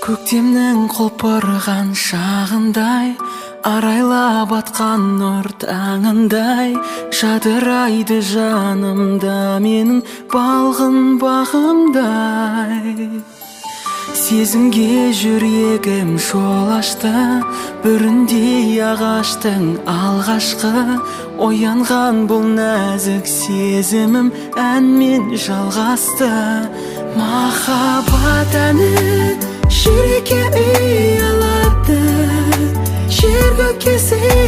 Көктемнің құлпырған шағындай, арайлап атқан нұр таңындай, жадырайды жанымда менің балғын бағымдай. Сезімге жүрегім жол ашты, бүріндей ағаштың алғашқы оянған бұл нәзік сезімім әнмен жалғасты. Махаббат әні жүрекке ұялады, жер көкке.